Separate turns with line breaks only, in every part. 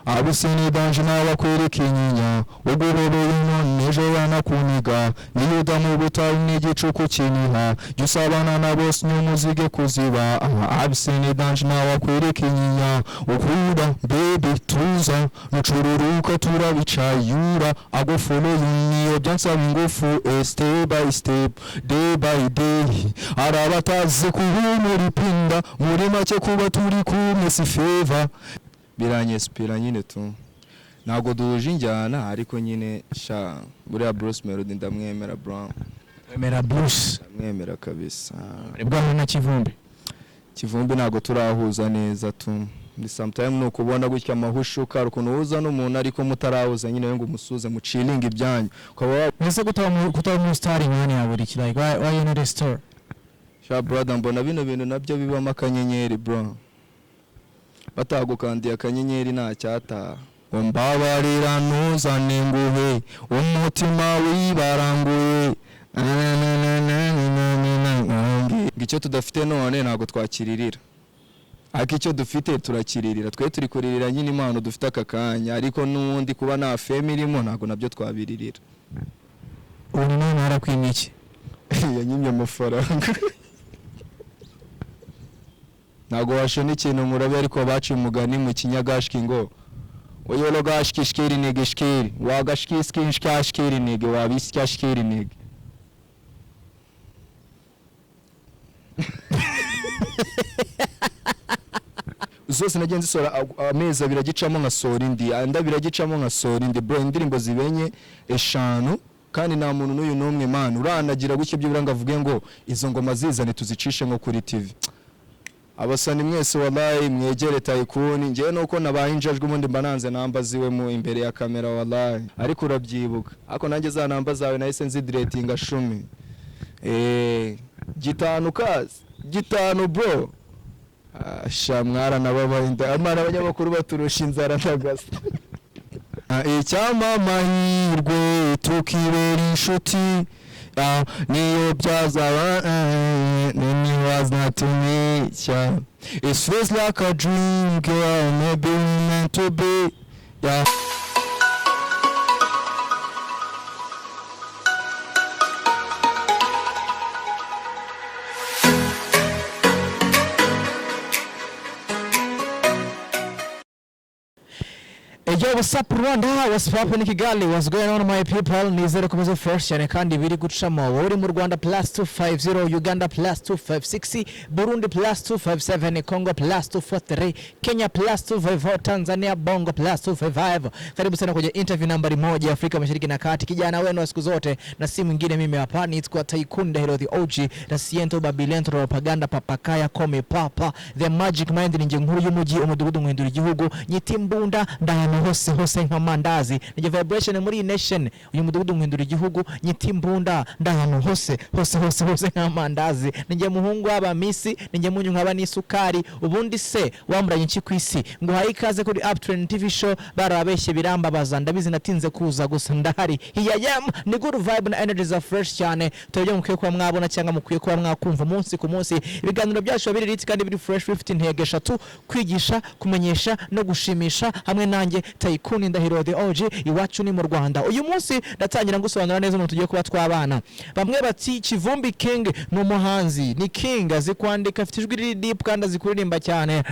Abisi ni danger n'abakwereka inyinya, uguhobeye none ejo yanakuniga. Niyo uda mu butayu n'igicuku kiniha, jya usabana na bose nyumuzige kuziba. Abisi ni danger n'abakwereka inyinya, ukura baby tuza, nucururuka turabicayura. I follow you niyo byansaba ingufu, step by step, day by day. Hari abatazi kuhumura ipinda, muri make kuba turi kumwe si favor. Biranyesipira nyine tu, ntabwo duhuje injyana, ariko nyine sha buriya Bruce Melody ndamwemera, bro.
Wemera Bruce?
Ndamwemera kabisa.
Bari bwahure na Kivumbi?
Kivumbi ntabwo turahuza neza tu. Ni sometime ni ukubona gutya amahushuka, hari ukuntu uhuza n'umuntu ariko mutarahuza nyine ngo umusuze mucilinge ibyanyu ukaba
Ese kutaba mu star imyanya ya buri ki, like why you not a star?
Sha brother, mbona bino bintu nabyo bibamo akanyenyeri, bro. Batagukandiye akanyenyeri nta cyataha. Ngo mbabarira ntuzane nguhe umutima wibaranguye. Ngo icyo tudafite none ntabwo twakiririra, ariko icyo dufite turakiririra. Twe turi kuririra nyine impano dufite aka kanya, ariko n'ubundi kuba nta fame irimo ntabwo nabyo twabiririra.
Ubu ni none yarakwimye iki?
Yanyimye amafaranga. Ntabwo washona ikintu ngo urabe, ariko baciye umugani mu kinyagashki ngo oyolo gashkishkiri nigishkiri wagashkiskishkashkiri nige wabisyashkiri nige. Zose nagiye nzisohora amezi 2 agicamo nkasohora indi, andi 2 agicamo nkasohora indi, bro. Indirimbo zibenye 5, kandi nta muntu n'uyu n'umwe man uranagira gutya byibura ngo avuge ngo izo ngoma zizane tuzicishe nko kuri TV. Abasani mwese wallahi mwegere Tycoon. Njyewe nuko nabaye injajwe, ubundi mba nanze namba ziwe mu imbere ya kamera wallahi, ariko urabyibuka, ariko nanjye za namba zawe nahise nzidiretinga 10 gitanu kazi gitanu, bro. Sha mwaranababaye inda amara, abanyamakuru baturusha inzara ndagasa. Icyampa amahirwe tukibera inshuti, niyo byazaba was not to me, yeah. It feels like a dream, girl, maybe we meant to be, yeah.
Hey, yo, what's up Rwanda? What's up in Kigali? What's going on, my people? Nizere komeze fresh cyane kandi biri gucamo. Wowe uri mu Rwanda +250, Uganda +256, Burundi +257, Congo +243, Kenya +254, Tanzania Bongo +255. Karibu sana kwenye interview nambari 1 Afrika Mashariki na Kati. Kijana wenu wa siku zote na si mwingine, mimi hapa ni Tycoon Ndahiro the OG na Siento Babilento Propaganda Papakaya Kome Papa The Magic Mind. Ni nje nkuru y'umuji umudugudu muhindura igihugu nyitimbunda ndahano hose hose nk'amandazi. Ni vibration muri nation, uyu mudugudu muhindura igihugu nyitimbunda ndahano hose hose hose hose nk'amandazi. Ninjye muhungu w'abamisi, ninjye munyu nkaba n'isukari. Ubundi se wamuranye iki ku isi? Ngo haye ikaze kuri Uptrend TV show. Barabeshye birambabaza, ndabizi natinze kuza gusa ndahari. Here I am, ni good vibe na energy za fresh cyane. Tubyo mukwiye kuba mwabona cyangwa mukwiye kuba mwakumva umunsi ku munsi. Ibiganiro byacu biri lit kandi biri fresh, bifite intego 3: kwigisha, kumenyesha no gushimisha. Hamwe nanjye Tycoon Ndahiro the OG, iwacu ni mu Rwanda. Uyu munsi ndatangira ngusobanura neza umuntu tugiye kuba twabana. Bamwe bati Kivumbi King ni umuhanzi, ni king, azi kwandika, afite ijwi riri deep kandi azi kuririmba cyane.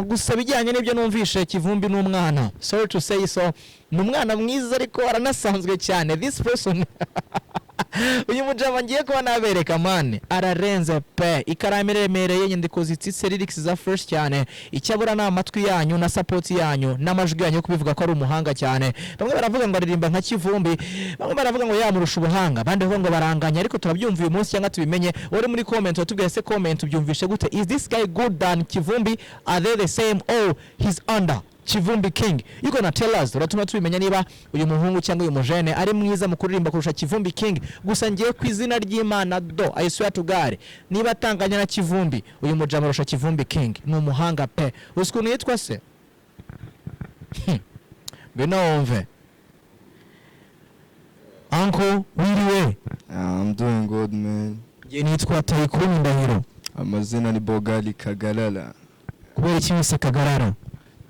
Gusa bijyanye n'ibyo numvishe, Kivumbi ni umwana, sorry to say so, ni umwana mwiza ariko aranasanzwe cyane. This person, uyu mujama ngiye kuba nabereka, man, ararenze pe. Ikaramu iremereye, inyandiko zitsitse, lyrics za fresh cyane. Icyabura ni amatwi yanyu na support yanyu n'amajwi yanyu kubivuga ko ari umuhanga cyane. Bamwe baravuga ngo aririmba nka Kivumbi, bamwe baravuga ngo yamurusha ubuhanga, abandi bavuga ngo baranganya, ariko turabyumva uyu munsi cyangwa tubimenye. Uri muri comment watubwiye se, comment ubyumvishe gute? Is this guy good than Kivumbi? Are they the same or he's under Kivumbi King? You gonna tell us, uratuma tubimenya niba uyu muhungu cyangwa uyu mujene ari mwiza mu kuririmba kurusha Kivumbi King. Gusa ngiye ku izina ry'Imana do, I swear to God, niba atanganya na Kivumbi, uyu mujama arusha Kivumbi King, ni umuhanga pe. Uzi ukuntu yitwa se? Ngwino wumve. Uncle, wiriwe?
I'm doing good, man.
Ngiye nitwa Tycoon Ndahiro.
Amazina ni Bogali Kagalala.
Kubera iki wise Kagarara?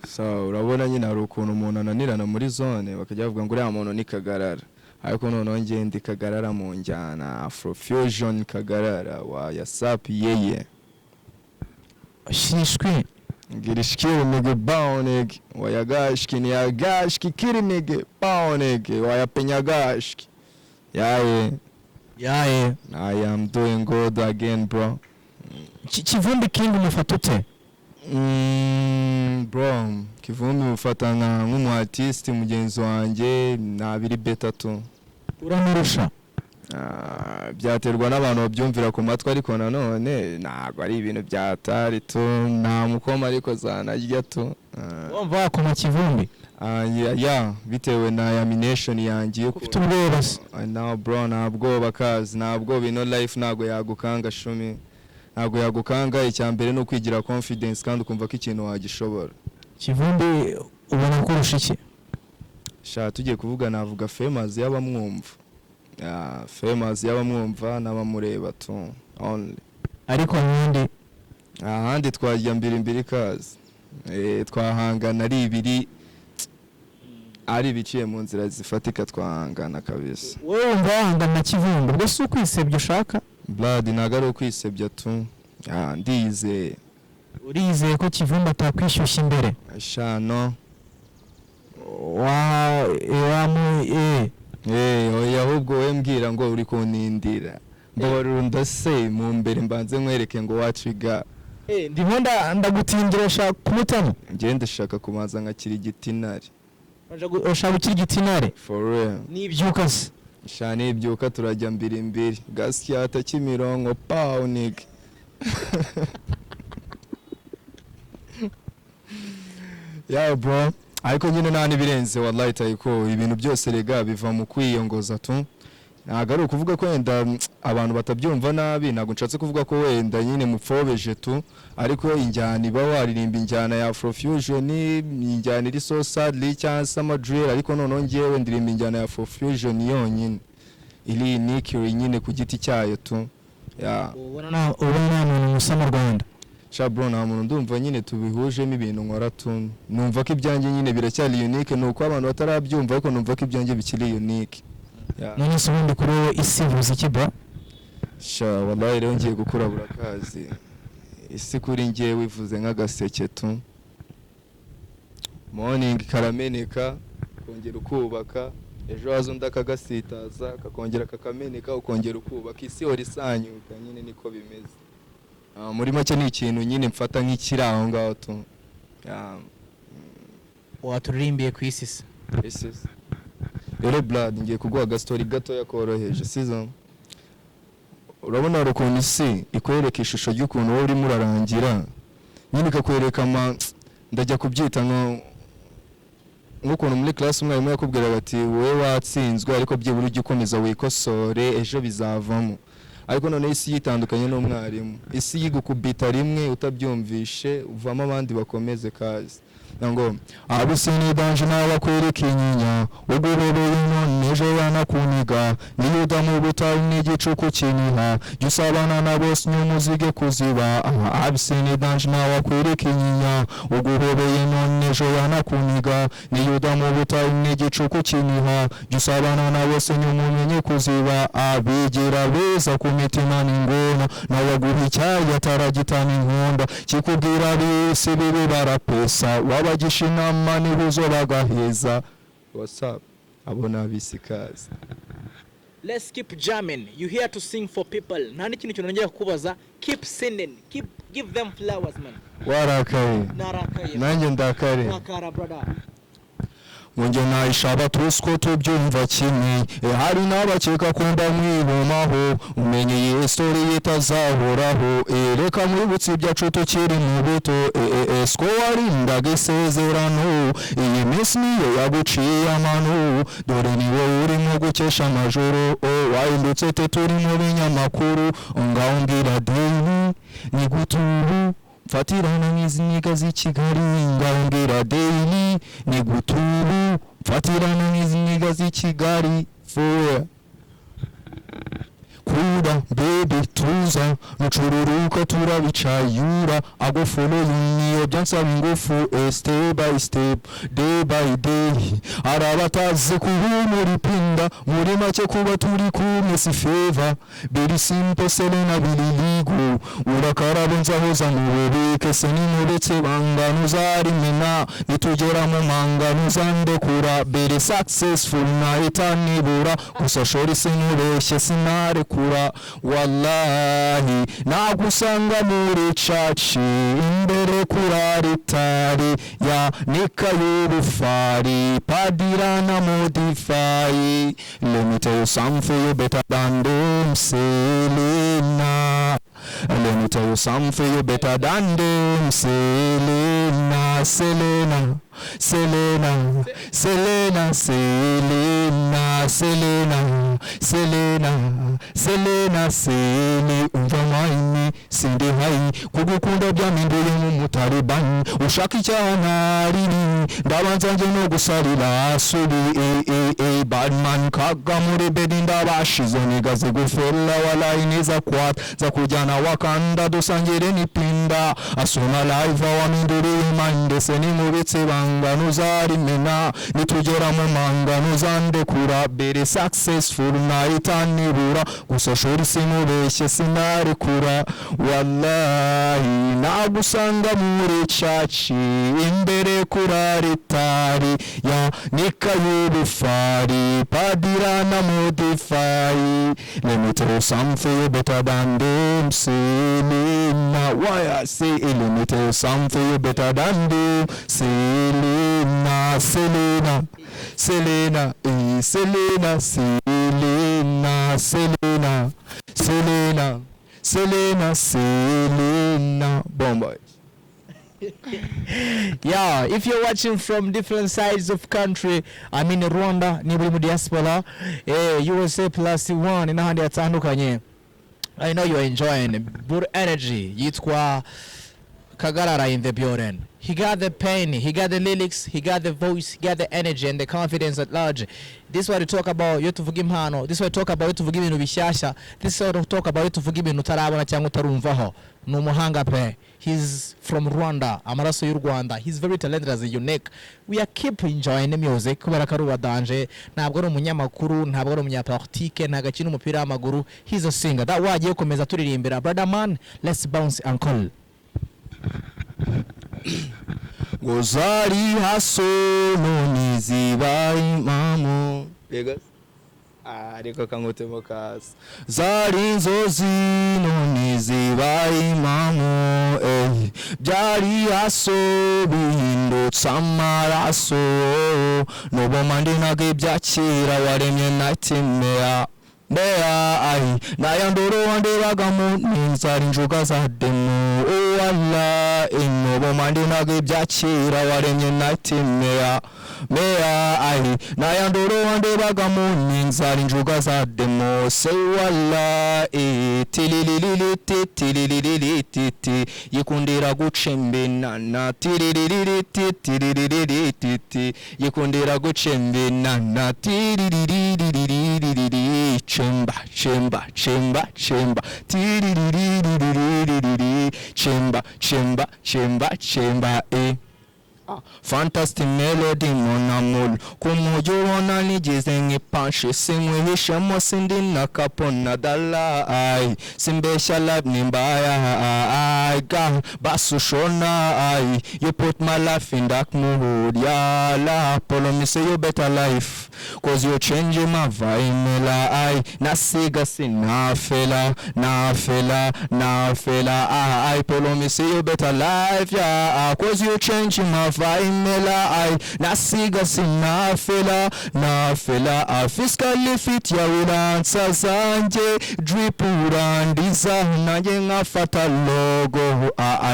So urabona nyine hari ukuntu umuntu ananirana muri zone, bakajya bavuga ngo uriya muntu ni Kagarara, ariko noneho njye ndi Kagarara mu njyana Afrofusion. Kagarara wa Yasapi yeye.
Shishwi.
Girishkiri nigga, bao nigga, wayagashki ni yagashki kiri nigga, bao nigga, wayapenyagashki yaye.
Yaye.
I am doing good again, bro.
Kivumbi King umufata ute?
Bro, Kivumbi mufata nka nk'umu artist mugenzi wanjye, ntabiri better tu.
Uramurusha?
Ah, byaterwa n'abantu babyumvira ku matwi, ariko nanone ntabwo ari ibintu byatari tu, nta mukoma ariko zanarya tu. Ah,
Wumva wakoma Kivumbi?
Ah, yeah, bitewe na yamination yanjye y'ukuntu-
Ufite ubwoba se?
Ah, no bro, nta bwoba kazi, nta bwoba. Ino life ntabwo yagukanga, shumi, ntabwo yagukanga. Icya mbere ni ukwigira confidence kandi ukumva ko ikintu wagishobora.
Kivumbi ubona kurusha iki?
Sha, tugiye kuvuga navuga famous y'abamwumva. Yeah, famous y'abamwumva n'abamureba tu only.
Ariko ahandi?
Ahandi twajya mbiri mbiri kazi, twahangana ari ibiri, ari ibiciye mu nzira zifatika, twahangana kabisa.
Wowe wumva wahangana na Kivumbi? Ubwo si ukwisebya ushaka?
Blood, ntabwo ari ukwisebya tu. Ah, ndiyizeye.
Urizeye ko Kivumbi atakwishyushya imbere?
Sha, no.
Wa wamu
Oya, ahubwo wowe mbwira ngo uri kuntindira, mbabarira ndase mu mbere mbanze nkwereke ngo waciga.
Ndimo ndagutindira, ushaka kumutamo?
Njye ndashaka kubanza nkakira igitinari.
Ushaka gukira igitinare?
For real.
Nibyuka se?
Sha, nibyuka turajya mbiri mbiri, gasyata Kimironko, pawu nigga. Yeah bro, ariko nyine nta n'ibirenze wallahi. Tayiko ibintu byose rega biva mu kwiyongoza tu. Ntabwo ari ukuvuga ko wenda abantu batabyumva nabi, ntabwo nshatse kuvuga ko wenda nyine mupfobeje tu, ariko injyana iba waririmba injyana ya Afrofusion, injyana iri so sadly cyangwa se amadrill, ariko noneho njyewe ndirimba injyana ya Afrofusion yonyine iri unique nyine ku giti cyayo tu, yeah.
Ubona nta muntu musa mu Rwanda?
Sha bro, nta muntu ndumva nyine tubihujemo ibintu nkora tu. Numva ko ibyanjye nyine biracyari unique, ni uko abantu batarabyumva, ariko numva ko ibyanjye bikiri unique. Yeah.
None se ubundi kuri wowe isi ivuze iki, bro?
Sha wallahi rero ngiye gukura burakazi. Isi kuri njyewe ivuze nk'agaseke tu. Morning karameneka, ukongera ukubaka, ejo haza undi akagasitaza kakongera kakameneka, ukongera ukubaka. Isi ihora isanyuka nyine, niko bimeze. Ah, muri make ni ikintu nyine mfata nk'ikiri aho ngaho tu. Yeah.
Waturirimbiye ku isi se?
Ese rero blood, ngiye kuguha agastori gatoya koroheje sizo. Urabona hari ukuntu isi ikwereka ishusho ry'ukuntu wowe urimo urarangira nyine, ikakwereka ama ndajya kubyita nka nk'ukuntu muri class umwarimu yakubwiraga ati wowe watsinzwe, ariko byibura ujye ukomeza wikosore, ejo bizavamo. Ariko noneho isi yitandukanye n'umwarimu, isi yigukubita rimwe utabyumvishe, uvamo abandi bakomeze kazi ngo abisi ni danger, n'abakwereka inyinya uguhobeye none ejo yanakuniga, niyo uda mu butayu n'igicuku kiniha, jya usabana na bose nyumuzige kuziba. Abisi ni danger, n'abakwereka inyinya uguhobeye none ejo yanakuniga, niyo uda mu butayu n'igicuku kiniha, jya usabana na bose nyumumenye kuziba. Abigira beza ku mitima n'ingona, nawe aguha icyayi ataragitana inkunda, kikubwira bisi bibi barapesa, wabagisha inama n'ibuzo bagaheza. What's up, abo ni abisikazi.
Let's keep jamming. You here to sing for people. Nta n'ikintu kintu nongera kukubaza. Keep singing, keep give them flowers, man.
Warakaye?
Narakaye.
Nanjye ndakare.
Nakara, brother.
Ngo nayisha abatutsi ko tubyumva kimwe, hari n'abakeka ko ndamwibumaho, umenye iyi story itazahoraho. Reka mwibutse ibyacu tukiri mu buto, siko warindaga isezerano, iyi minsi niyo yaguciye amano, dore ni wowe urimo gukesha amajoro, wahindutse te turi mu binyamakuru. Ngaho mbwira deni ni gutubu mfatirana nk'izi nyiga z'i Kigali, ngaho mbwira deni ni gutubu mfatirana nk'izi nyiga z'i Kigali. For real. Ku Duhura baby, tuza nucururuka turabicayura. I go follow you niyo byansaba ingufu, step by step, day by day. Hari abatazi kuhumura ipinda, muri make kuba turi kumwe si favor. Biri simple, Selena, biri ligo urakarabe nzahoza ngububike se nimubitse banga ntuzarimena nitugera mu manga ntuzandekura. Biri successful nahita nibura gusa shori sinubeshye sinarekura. Wallahi nagusanga muri church imbere kuri aritari ya nika y'ubufari padira na modify. Let me tell you something, you better than them, Selena. Let me tell you something, you better than them, Selena, Selena, Selena, Selena, Selena, Selena, Selena, Selena, Sele. Umva mwayini sindi hayi kugukunda byampinduye nk'umutalibani ushaka icyaha ntariri ndabanza njye no gusarira subi e e e badman kaga muri bedi ndabashize nigaze gufella walayi niza kwat za kujyana wakanda dusangire n'ipinda asoma live waminduriye mande se nimubitse banga ntuzarimena nitugera mu manga ntuzandekura. Bere successful nahita nibura gusa shuri sinubeshye sinarekura. Wallahi nagusanga muri church imbere kuri aritari ya nika y'ubufari padira na modify. Let me tell you something, you better than them, Selena. Why I say, let me tell you something, you better than them, Selena, Selena, Selena, Selena, Selena, Selena, Selena, Selena, Selena Bomba.
Yeah, if you're watching from different sides of country, I mean Rwanda, niba uri mu diaspora, USA plus one n'ahandi hatandukanye, I know you're enjoying good energy. Yitwa Kagarara in the building. He got the pain, he got the lyrics, he got the voice, he got the energy and the confidence at large. This is what we talk about iyo tuvuga impano. This is what we talk about iyo tuvuga ibintu bishyashya. This is what we talk about iyo tuvuga ibintu utarabona cyangwa utarumvaho. Ni umuhanga pe. He's from Rwanda, amaraso y'u Rwanda. He's very talented as a unique. We are keep enjoying the music kubera ko ari uwa danger. Ntabwo ari umunyamakuru, ntabwo ari umunyapolitike, ntabwo akina umupira w'amaguru. He's a singer. That why agiye gukomeza turirimbira. Brother man, let's bounce, uncle.
Ngo zari haso none zibaye impamo. Rega ariko kangutemo kasi zari inzozi none zibaye impamo, byari haso bihindutse amaraso nubwo ntabwo ibyakira waremye nightmare Mea ai nayandoro wandebagamo n'inzara injuga za demo wala inobo mandi ntabwo ibyakira waremye nightmare mea ai nayandoro wandebagamo n'inzara injuga za demo say wala tilililili tilililili titi yikundira gucembinana tilililili tilililili titi yikundira gucembinana tilililili chemba chemba chemba chemba tilililili chemba chemba chemba chemba. Fantastic melody mon amour kumujyi ubona nigize nk'ipanshi sinkwihishemo sindi na kapo na dala ai simbeshya life ni mbaya ai ga basushona ai you put my life in dark mood yala promise you better life 'cause you change my vibe la ai nasiga sinafela nafela nafela I promise you better life, yeah, 'cause you change my vibe la ai nasiga sinafela nafela. Physically fit ya uransa zanjye drip urandiza nanjye nkafata logo.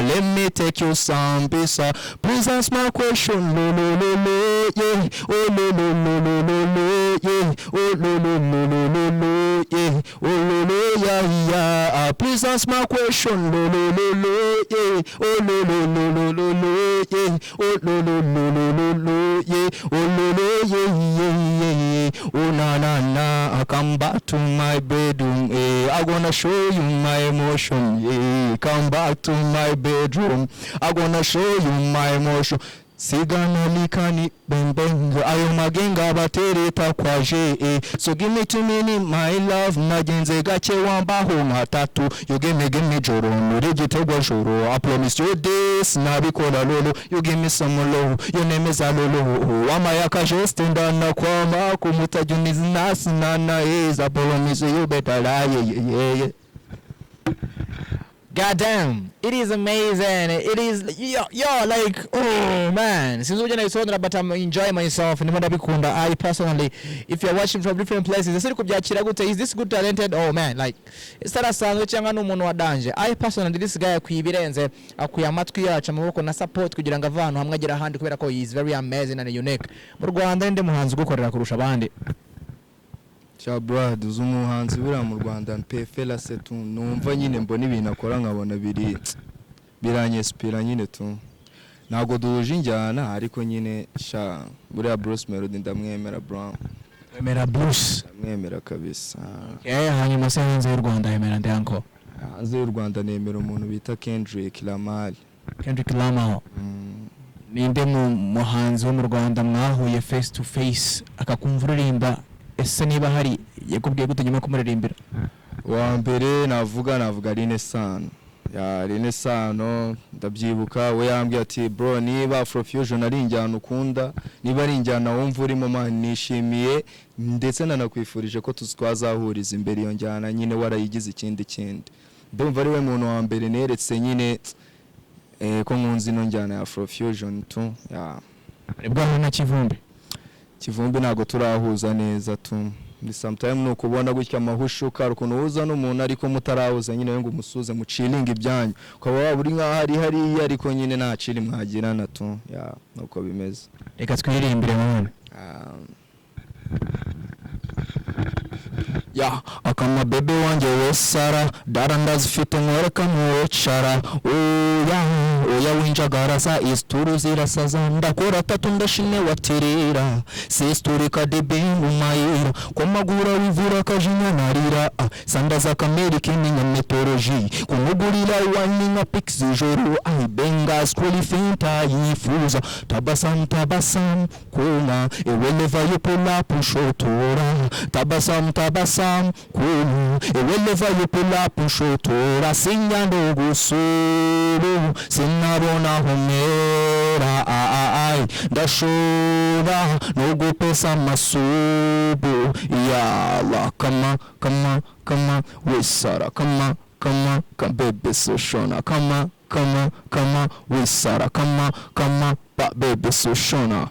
Let me take you some pizza. Please answer my question, lo lo lo lo, yeah, oh lo lo lo lo lo lo, yeah, oh lo lo lo lo lo lo, yeah, oh lo lo yeah yeah. Please answer my question, lo lo lo lo, yeah, oh lo lo lo lo lo lo, yeah, oh lo lo lo lo lo lo, yeah, oh lo lo yeah yeah yeah yeah, oh na na na. I come back to my bedroom, eh. I I gonna show you my emotion, yeah. Come back to my bedroom, I gonna show you my emotion. Sigana likani bembeng, ayo magenga batereta kwaje, eh. So give me 2 minutes, my love. Nagenze gake, wambaho nka tatu. You give me, give me joro, nuri gitego joro. I promise you this, nabikora lolo. You give me some love, your name is Alolo. Wamayaka geste, ndanakwama kumutajunizi nasinana is. I promise you better lie, yeah.
God damn, it is amazing. It is, yo, yo, like, oh man. Since uburyo nabisobanura, but I'm enjoying myself. Ndimo ndabikunda. I personally, if you're watching from different places, ese uri kubyakira gute? Is this good talented? Oh man, like, ese arasanzwe cyangwa ni umuntu wa danger? I personally, this guy akwiye ibirenze, akwiye amatwi yacu, amaboko na support kugira ngo ave ahantu hamwe agere ahandi, kubera ko he is very amazing and unique. Mu Rwanda ninde muhanzi ugukorera kurusha abandi?
Sha brad, uzi umuhanzi buriya mu Rwanda mpefera se tu, numva nyine mbona ibintu akora nkabona biri biranyesipira nyine tu. Ntabwo duhuje injyana, ariko nyine sha buriya Bruce Melody ndamwemera, bro.
Wemera Bruce?
Ndamwemera kabisa.
Eh, hanyuma se hanze y'u Rwanda wemera nde, uncle?
Hanze y'u Rwanda nemera umuntu bita Kendrick Lamar.
Kendrick Lamar. Ninde mu muhanzi wo mu Rwanda mwahuye face to face akakumva uririmba? Ese niba hari, yakubwiye gute nyuma yo kumuririmbira?
Wa mbere navuga Aline Sano ya Aline Sano. Ndabyibuka we yambwiye ati: "Bro, niba Afrofusion ari injyana ukunda, niba ari injyana wumva urimo, man, nishimiye ndetse nanakwifurije ko twazahuriza imbere iyo njyana nyine warayigize ikindi kindi." Ndumva ari we muntu wa mbere neretse nyine ko nkunze ino njyana ya Afrofusion tu ya.
Bwahuye na Kivumbi?
Kivumbi ntabwo turahuza neza tu. Ni sometime ni ukubona gutya amahushuka, hari ukuntu uhuza n'umuntu ariko mutarahuza nyine ngo umusuze mucilinge ibyanyu, ukaba waba uri nk'aho ari hariya, ariko nyine nta cili mwagirana tu ya, nuko bimeze.
Reka twiririmbire mwana.
Ya akama bebe wanjye wesara dara ndazifite, nkwereka ntuwecara. Oya oya, winjagaraza isituru zirasaza, ndakora tatu ndashine watirira sisturi kadebe mu mayira komagura wivura akajinya narira, ah, sandaza kamerika iminyametoroji kumugurira wani nka pix ijoro ayi bengas kuri fenta yifuza tabasam tabasam kuma eweleva you pull up ushotora tabasam tabasam kuma eweleva you pull up ushotora sinyando gusuru sinabona homera ai ndashobora no gupesa amasubu yala kama kama kama wisara kama kama bebe soshona kama kama kama wisara kama kama ba bebe soshona.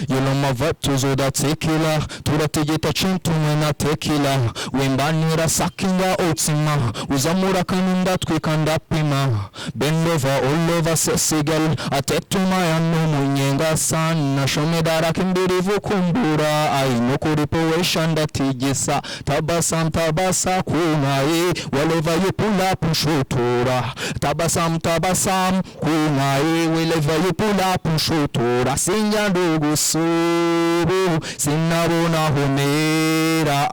You know my vibe tuzoda tequila, turategeta chintumwe na tequila, wimbanira sakinga otsima, uzamura kanunda twika ndapima, bend over all over sexy girl, atetuma yano munyenga sana shomedara kimbirivu kumbura ai nukuri ndatigisa tabasam tabasa kunaye wherever you pull up nshotora tabasam tabasam kunaye wherever you pull up nshotora sinjya ndugusubu sinabona homera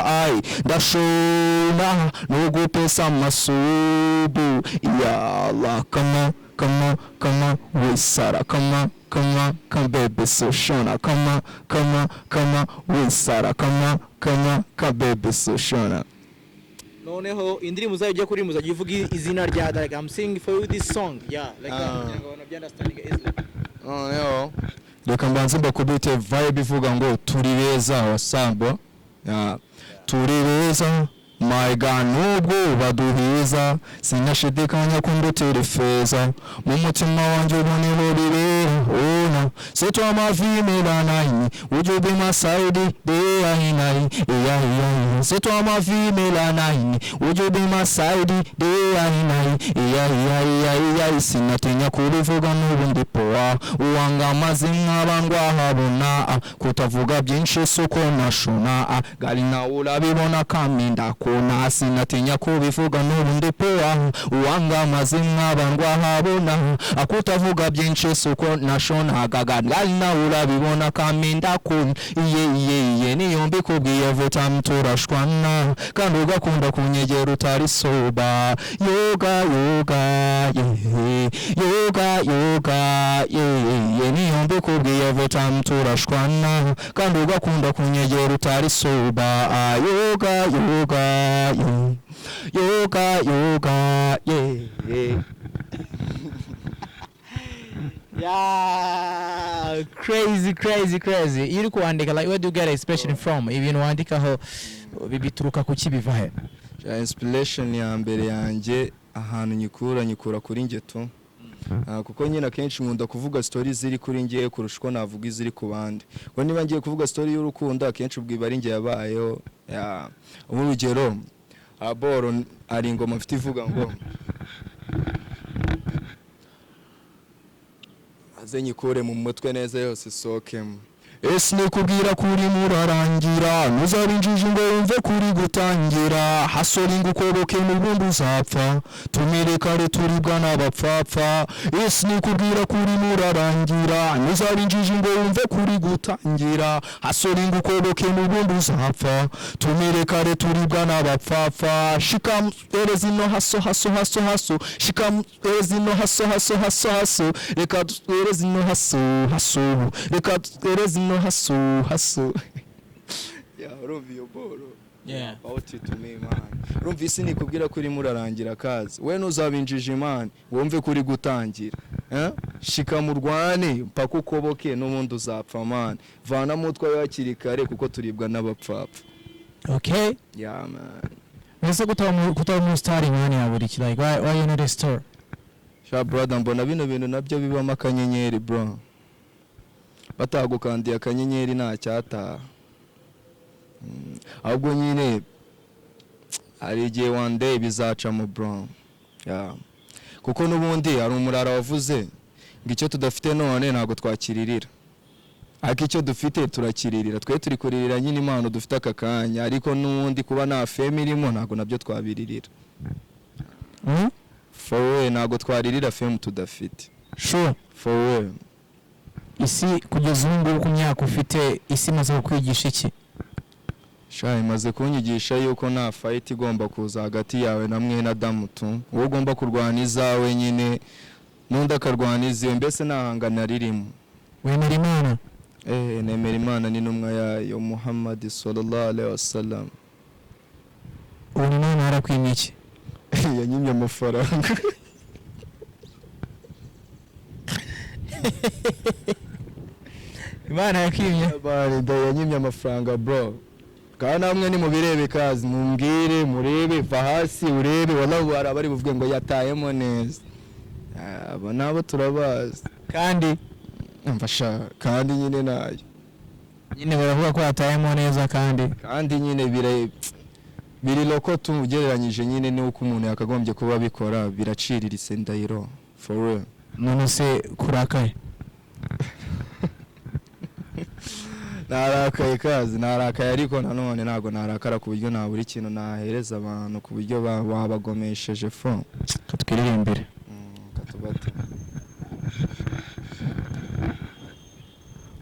ai ndashona nugupesa amasubu yala kama kama kama wisara kama kama kama bebe soshona kama kama kama wisara kama kama kama bebe soshona.
Noneho indirimbo uzajya ujya kuririmba uzajya uvuga izina rya, like, "I'm singing for you this song," yeah, like that, kugira ngo abantu byunderstanding easily.
Noneho reka mbanze mbakubite vibe ivuga ngo turi beza wasambo ya turi beza, my God, nubwo baduhiza sinashidikanya ko ndutira ifeza mu mutima wanjye ubu niho bibera ona. C'est toi ma vie, Mélanie. Would you be my side day and night? Yeah. C'est toi ma vie, Mélanie. Would you be my side day and night? Yeah. Sinatinya kubivuga n'ubundi poa uwanga amazimwe abangwa habona, kutavuga byinshi suko nashona, gali nawe urabibona kandi ndakora. Ona sinatinya kubivuga n'ubundi poa, uwanga amazimwe abandwa habona, akutavuga byinshi suko nashonagaga, nawe urabibona kaminda kun iye iye iye, niyo mbikubwiye vuta turashwana, kandi ugakunda kunyegera utari soba. Yoga yoga yeah, yoga yoga yeah, niyo mbikubwiye vuta turashwana, kandi ugakunda kunyegera utari soba. Yoga yoga yeah, yoga yoga yeah.
Yeah, crazy, crazy, crazy. Iyo uri kuwandika, like, where do you get inspiration from? Ibintu wandikaho bituruka ku ki, biva he?
Inspiration ya mbere yanjye, ahantu nyikura kuri njye tu. Kuko nyine akenshi nkunda kuvuga story ziri kuri njye kurusha uko navuga iziri ku bandi, kuko niba ngiye kuvuga story y'urukundo, akenshi ubwo iba ari njye yabayeho. Yeah. Urugero aboro hari ingoma mfite ivuga ngo aze nyikure mu mutwe neza yose isohokemo. Ese nikubwira kuri murarangira, ntuzaba injiji ngo wumve kuri gutangira, hasoringa ukoboke n'ubundi uzapfa, tumire kare turibwa n'abapfapfa. Ese nikubwira kuri murarangira, ntuzaba injiji ngo wumve kuri gutangira, hasoringa ukoboke n'ubundi uzapfa, tumire kare turibwa n'abapfapfa. Shikam ereza ino haso haso haso haso, shikam ereza ino haso haso haso haso, reka duhereze ino haso haso, reka duhereze ino haso haso. Yeah, urumva iyo boro?
Yeah.
About it to me, man. Urumva, isi nikubwira ko urimo urarangira kazi, we ntuzabinjije man, wumve ko uri gutangira, eh? Shika murwane mpaka ukoboke, n'ubundi uzapfa man, vanamo utwawe hakiri kare kuko turibwa n'abapfapfa.
Okay.
Yeah, man.
Mbese kutaba mu star man ya buri ki, like, why you not a star?
Sha brother, mbona bino bintu nabyo bibamo akanyenyeri bro, batagukandiye akanyenyeri nta cyataha. Ahubwo nyine hari igihe one day bizacamo bro. Yeah. Kuko n'ubundi hari umurara wavuze ngo icyo tudafite none ntabwo twakiririra, ariko icyo dufite turakiririra. Twe turi kuririra nyine impano dufite aka kanya, ariko n'ubundi kuba nta fame irimo ntabwo nabyo twabiririra. For real, ntabwo twaririra fame tudafite.
Sure.
For real.
Isi kugeza ubu ngubu, ku myaka ufite, isi imaze kukwigisha iki?
Sha, imaze kunyigisha yuko nta fight igomba kuza hagati yawe na mwene Adamu tu. Wowe ugomba kurwana izawe nyine, n'undi akarwana iziwe, mbese nta hangana ririmo.
Wemera Imana?
Eh, nemera Imana n'intumwa yayo Muhammad sallallahu alaihi wasallam.
Ubu Imana yarakwimye iki?
Yanyimye amafaranga.
Imana yakwimye?
Bari yanyimye amafaranga bro. Kandi namwe ni mubirebe kazi, mumbwire murebe, va hasi urebe, wallahi hari abari buvuge ngo yatayemo neza. Ah, abo nabo turabazi.
Kandi
Mfasha kandi nyine nayo.
Nyine baravuga ko yatayemo neza kandi
Kandi nyine biri loko tu, ugereranyije nyine n'uko umuntu yakagombye kuba abikora, biraciriritse ndahiro, for real.
None se kurakaye?
Narakaye kazi, narakaye, ariko nanone ntabwo narakara ku buryo nabura ikintu nahereza abantu, ku buryo babagomesheje fo.
Katwiririmbire.
Katubate.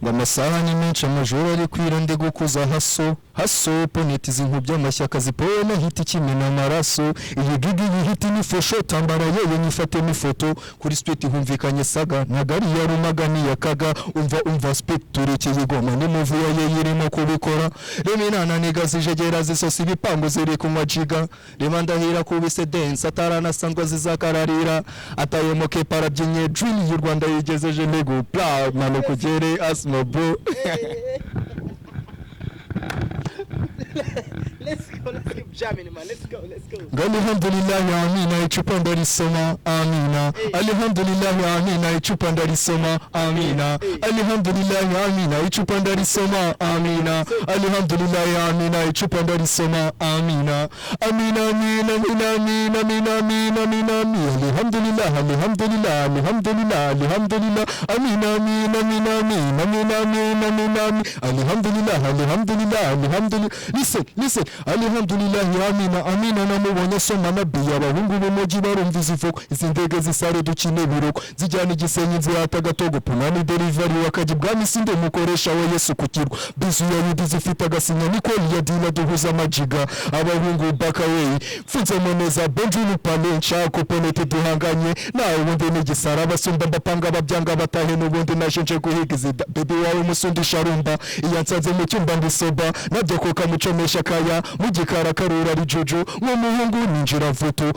Ngo amasaha ni menshi, amajoro ari kwira, ndi gukuza haso haso, poneti zinkubye amashyaka zipowe hiti ikimena amaraso, iyi gigi iyi hiti ni fosho, tambara yeye nyifatemo ifoto, kuri street humvikanye saga ntagari ya rumaga niyakaga, umva umva speed turekeye igoma n'imuvu ya yeye irimo kubikora, rema niga zijegera zisosa ibipangu ziri kunywa jiga, rema ndahira kubise dance ataranasanzwe zizakararira atayemoke parabyinye drill y'u Rwanda yigezeje nego bla manuka ugere asmo bro.
Let's go, let's keep jamming, man. Let's go, let's go.
Alhamdulillah amina, icupa ndarisoma amina. Alhamdulillah amina, icupa ndarisoma amina. Alhamdulillah amina, icupa ndarisoma amina. Alhamdulillah amina, icupa ndarisoma amina. Amina amina amina amina amina amina amina amina. Alhamdulillah alhamdulillah alhamdulillah alhamdulillah amina amina amina amina amina amina amina amina. Alhamdulillah alhamdulillah alhamdulillah. Listen, listen. Alhamdulillahi, amina, amina. Namubonye asoma na biya. Abahungu b'umujyi barumva izi vocal. Izi ndege zisare dukine biroko, zijyana igisenyi, nzihata agatogo. Punani delivery wakajya ibwami, sinde mukoresha wa Yesu ku kirwa. Bizu ya Yudi zifite agasinya, nikoli ya dina duhuza amajiga. Abahungu bakaway mfunzemo neza Benjini pale nshaka penete duhanganye nawe, ubundi ni igisara. Abasumba ndapanga, ababyanga batahe, n'ubundi naje nje guhiga izida. Baby wawe musundisha rumba, iyo nsanze mu cyumba ndisoba nabyo kuka mucomesha kaya mu gikara karura rijuju nk'umuhungu ninjira vutu.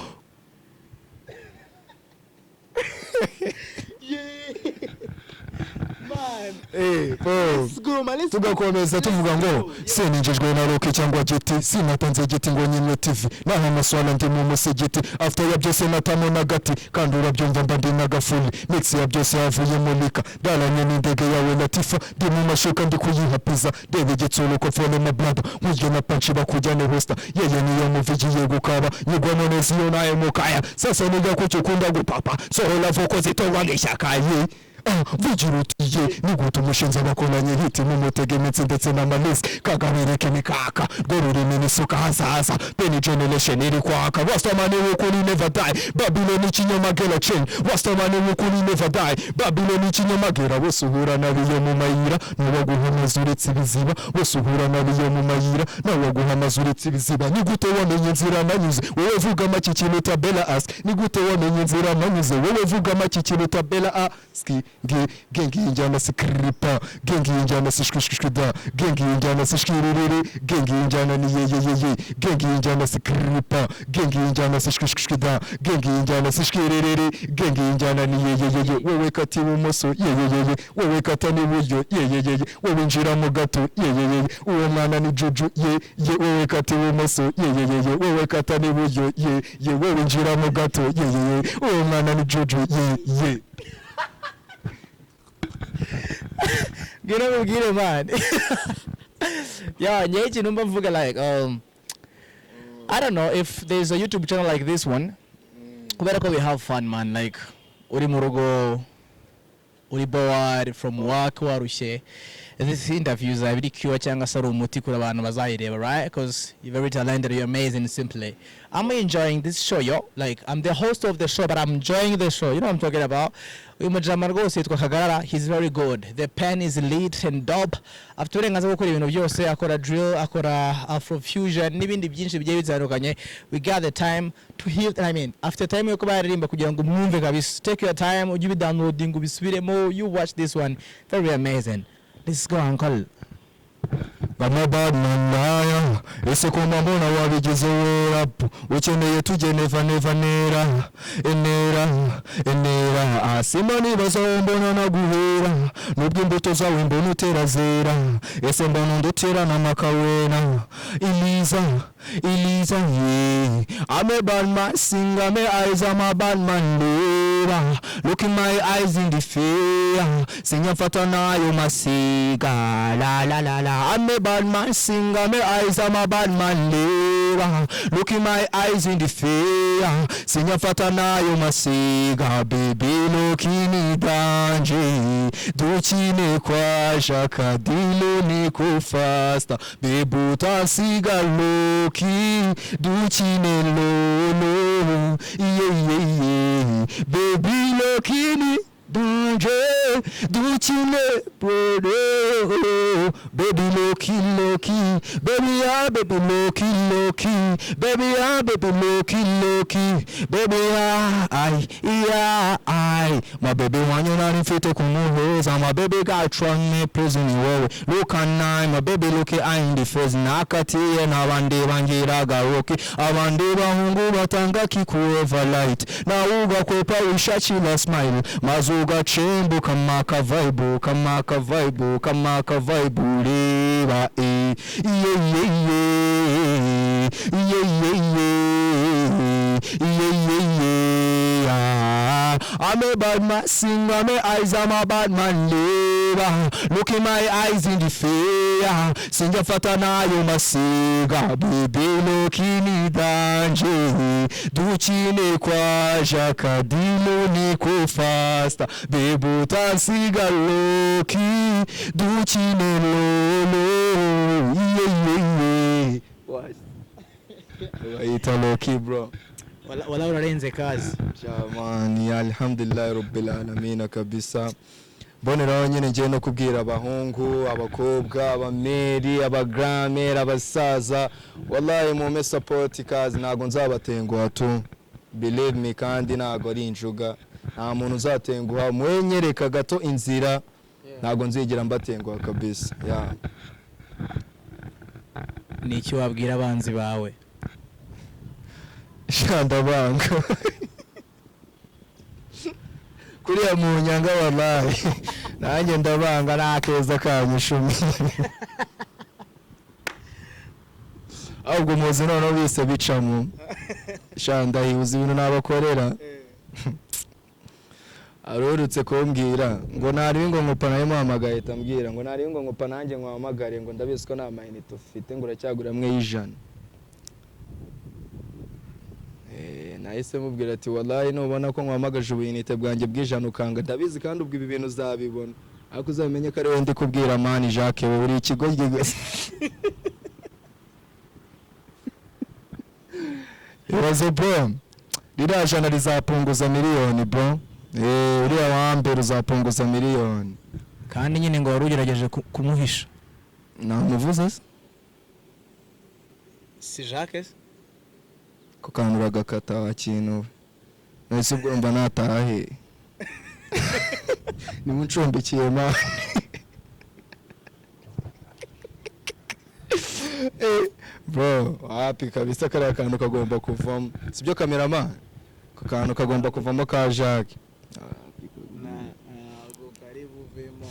Man.
Bro.
Let's go, man. Let's go.
Tugakomeza tuvuga ngo sininjijwe na roke cyangwa giti, sinatanze igiti ngo nyimwe TV naho amaswala ndi mu musigiti. After ya byose natamo n'agati kandi urabyumva mba ndi n'agafuni. Mix ya byose havuyemo lika, daranye n'indege yawe Latifa, ndi mu mashuka ndi kuyiha pizza. Ndeba igitsura uko phone ma blada nkurye na punch bakujyane hosta yeye niyo muvi igiye gukaba nyigwamo neza iyo naye mukaya. Sasa niga kucyo ukunda gupapa, sohora vocal zitongwa n'ishyaka ye. Ah, vugira utiye nigute umushinzi abakoranye hiti mumutega imitsi ndetse n'amanisi kagabereke mikaka rwo rurimi n'isuka hazaza beni generation iri kwaka. Rastamani wukuri never die, Babylon ikinyoma gera chain. Rastamani wukuri never die, Babylon ikinyoma gera. Bose uhura nabiyo mu mayira nabaguha amazu uretse ibiziba, bose uhura nabiyo mu mayira nabaguha amazu uretse ibiziba. Nigute wamenye inzira nanyuze? Wowe vuga make ikintu tabela ask. Nigute wamenye inzira nanyuze? Wowe vuga make ikintu tabela ask. Nge gengi injyana si kripa, gengi injyana si shwishwishwida, gengi injyana si shwiririri, gengi injyana ni yeyeyeye. Gengi injyana si kripa, gengi injyana si shwishwishwida, gengi injyana si shwiririri, gengi injyana ni yeyeyeye. Wowe kata ibumoso yeyeyeye, wowe kata n'iburyo yeyeyeye, wowe injira mu gato yeyeyeye, uwo mwana ni juju ye ye. Wowe kata ibumoso yeyeyeye, wowe kata n'iburyo ye ye, wowe injira mu gato yeyeye, uwo mwana ni juju ye ye.
Ngwino mubwire, man. Yeah, nyewe ikintu mba mvuga, like, I don't know if there's a YouTube channel like this one, kubera ko we have fun, man. Like uri mu rugo, uri bored from work, warushye, this interview zaba iri cure cyangwa se ari umuti kuri abantu bazayireba, right? Because you're very talented, you're amazing. Simply, I'm enjoying this show, yo. Like, I'm the host of the show, but I'm enjoying the show. You know what I'm talking about? Uyu mujama rwose yitwa Kagarara. He's very good. The pen is lit and dope. Afite uburenganzira bwo gukora ibintu byose, akora drill, akora afrofusion n'ibindi byinshi bigiye bitandukanye. We got the time to heal, I mean, after time yo kuba yaririmba kugira ngo mwumve kabisa. Take your time, ujye ubidownloading, ubisubiremo. You watch this one, very amazing. Let's go, uncle.
Bamwe badman liar, ese ko mba mbona wabigize rap, ukeneye tujye neva neva nera enera enera asima nibaza aho mbona naguhera, nubwo imbuto zawe mbona utera zera, ese mbona undutera n'amakawena iliza iliza yeah. I'm a bad man sing, I'm a eyes, I'm a bad man lover. Look in my eyes in the fear, sinyafata nayo masiga la la la la. I'm a bad man sing, I'm a eyes, I'm a bad man lover. Look in my eyes in the fear, sinyafata nayo masiga. Baby, look in danger, dukine kwa Jacadilo niko faster. Baby, utasiga loki, dukine lolo yeah yeah yeah. Baby, look in danger, dukine bro. Baby, loki loki, baby ah, baby loki loki, baby ah, baby loki loki, baby ah, I yeah I my baby wanyu nari mfite kumuhuza. My baby got trust me, please ni wowe. Look at nine, my baby look I in the face nakatiye n'abandi bangiraga roki, abandi bahungu batanga kiku overlight nawe ugakwepa wishakira smile maze ugacembuka maka vibe kamaka vibe kamaka vibe ureba eh iye iye iye iye iye iye iye iye ah. I'm a bad man sing, I'm a eyes, I'm a bad man liver. Look in my eyes in the fear, sinjafata nayo masiga. Baby, look in danger, dukine kwa Jacadilo niko faster. Baby, utasiga loki, dukine lolo yeah yeah yeah. Bayita Loki, bro.
Wala urarenze kazi.
Jamani, alhamdulillah rabbil alamin kabisa. Mboneraho nyine ngiye no kubwira abahungu, abakobwa, abameri, abagramere, abasaza, wallahi mumpe support kazi, ntago nzabatenguha tu, believe me. Kandi ntago ari injuga, nta muntu uzatenguha. Mwenyereka gato inzira, ntago nzigera mbatenguha kabisa, yeah.
Ni iki wabwira abanzi bawe?
Sha, ndabanga kuriya mu nyanga, wallahi nanjye ndabanga, nta keza kanyu icumi. Ahubwo muzi noneho bise bicamo. Sha, ndahibuza ibintu nabakorera. Arorutse kumbwira ngo nari ngo nkupa, nawe muhamagaye ahita ambwira ngo nari ngo nkupa, nanjye nkuhamagare, ngo ndabizi ko nta mayinite ufite, ngo uracyagura amwe y'ijana. Nahise mubwira ati: "Wallahi nubona ko nkuhamagaje ubuyinite bwanjye bw'ijana ukanga, ndabizi kandi ubwo ibi bintu uzabibona, ariko uzamenye ko ari wowe ndi kubwira." Man Jacques, wowe uri ikigoryi gusa. Ibaze bro, ririya jana rizapunguza miliyoni bro. Uriya wa mbere uzapunguza miliyoni.
Kandi nyine ngo wari ugerageje kumuhisha.
Namuvuze se?
Si Jacques?
Ko kantu uragakata wa kintu we. Nahise ubwo urumva nataha he? Niba uncumbikiye man. Bro, wapi kabisa, kariya kantu kagomba kuvamo. Sibyo cameraman? Ako kantu kagomba kuvamo ka Jacques.
Ntabwo kari buvemo.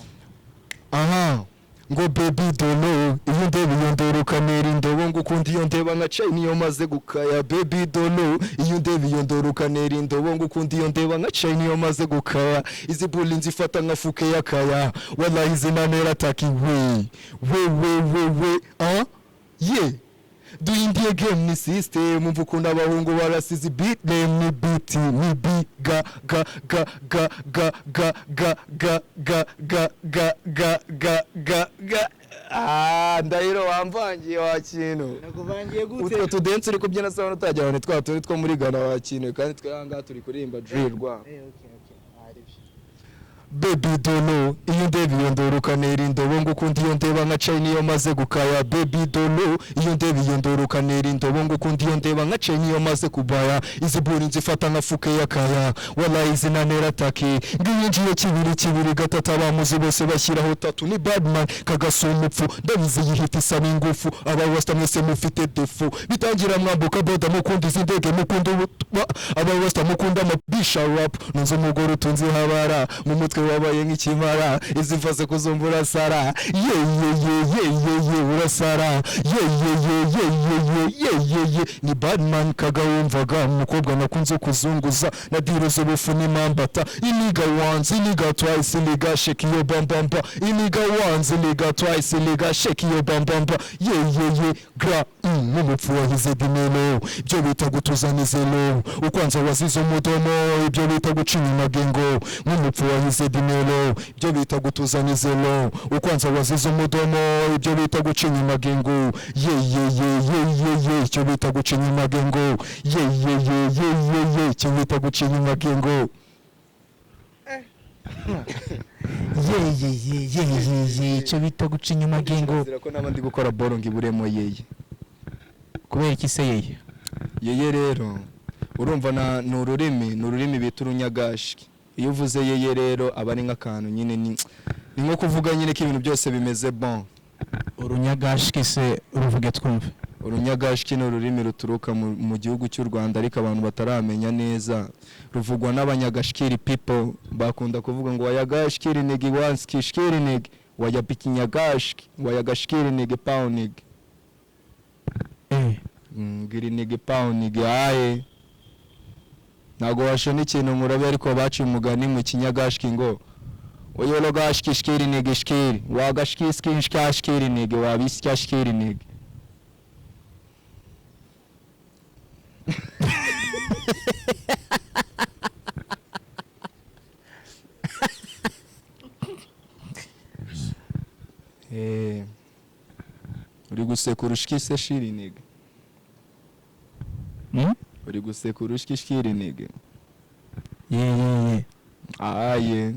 Aha ngo baby dolo, iyo ndeba iyo ndeba ukanera indobo, ngo ukunda iyo ndeba nka chain iyo maze gukaya. Baby dolo, iyo ndeba iyo ndeba ukanera indobo, ngo ukunda iyo ndeba nka chain iyo maze gukaya. Izi buli nzifata nka fuke yakaya, wallahi zinanera taki we we we we we, ah yeah. Duhindiye game ni system, umva ukuntu abahungu barasize beat name ni beat ni b ga ga ga ga ga ga ga ga ga ga ga ga ga ga ga. Ah, Ndahiro, wamvangiye wa kintu.
Nakuvangiye?
Utwo tudensi uri kubyina se utagira ngo ni twa tundi two muri Ghana wa kintu, kandi twe aha ngaha turi kuririmba drill rwa. Baby dolo, iyo ndeba iyo ndora ukanera indobo, ngo ukunda iyo ndeba nka chain iyo maze gukaya. Baby dolo, iyo ndeba iyo ndora ukanera indobo, ngo ukunda iyo ndeba nka chain iyo maze kubaya. Izi buri nzifata nka fuke yakaya, wallahi zinanera taki. Ngiyinjiye kibiri kibiri gatatu, abamuzi bose bashyiraho tatu. Ni badman kagasuma upfu, ndabizi yihita isaba ingufu. Aba rasta mwese mufite defu, bitangira mwambuka boda, mukunda izi ndege, mukunda ubutwa. Aba rasta mukunda amabisha rap, nunze umugore utunze habara mu mutwe wabaye nk'ikimara. Izi mfase kuzumva urasara, ye ye ye ye ye ye, urasara, ye ye ye ye ye ye ye ye ye. Ni badman kaga wumvaga, umukobwa nakunze kuzunguza na diro z'ubufu n'imambata. Iniga once, iniga twice, iniga shake yo bambamba. Iniga once, iniga twice, iniga shake yo bambamba, ye ye ye gra n'umupfu wahize dimelo. Ibyo bita gutuza nizelo, ukwanza wazize umudomo. Ibyo bita guca inyuma gengo, nk'umupfu wahize dimelo. Ibyo bita gutuza nizelo, ukwanza wazize umudomo. Ibyo bita guca inyuma gengo, ye ye ye ye ye ye. Icyo bita guca inyuma gengo, ye ye ye ye ye ye. Icyo bita guca inyuma gengo.
Ye ye ye ye ye ye, icyo bita guca inyuma gengo.
Kirazira ko naba ndi gukora boro ngo iburemo yeye.
Kubera iki se yeye?
Yeye rero urumva na ni ururimi bita urunyagashwi. Iyo uvuze yeye rero aba ari nk'akantu nyine, ni nko kuvuga nyine ko ibintu byose bimeze bon.
Urunyagashwi se uruvuge twumve.
Urunyagashwi ni ururimi ruturuka mu gihugu cy'u Rwanda, ariko abantu bataramenya neza. Ruvugwa n'abanyagashikiri people, bakunda kuvuga ngo wayagashikiri nigi wanskishikiri nigi wayabikinyagashki wayagashikiri nigi paunigi. Ngiri nigi paunigi aye. Ntabwo washona ikintu ngo urabe, ariko baciye umugani mu kinyagashki ngo oyologashkishkiri nigi shkiri wagashkiskishkashkiri nigi wabisyashkiri nigi. Uri gusekura ushikise shiri nigga. Uri guseka urushikishikiri nigga.
Yeah.
Aye.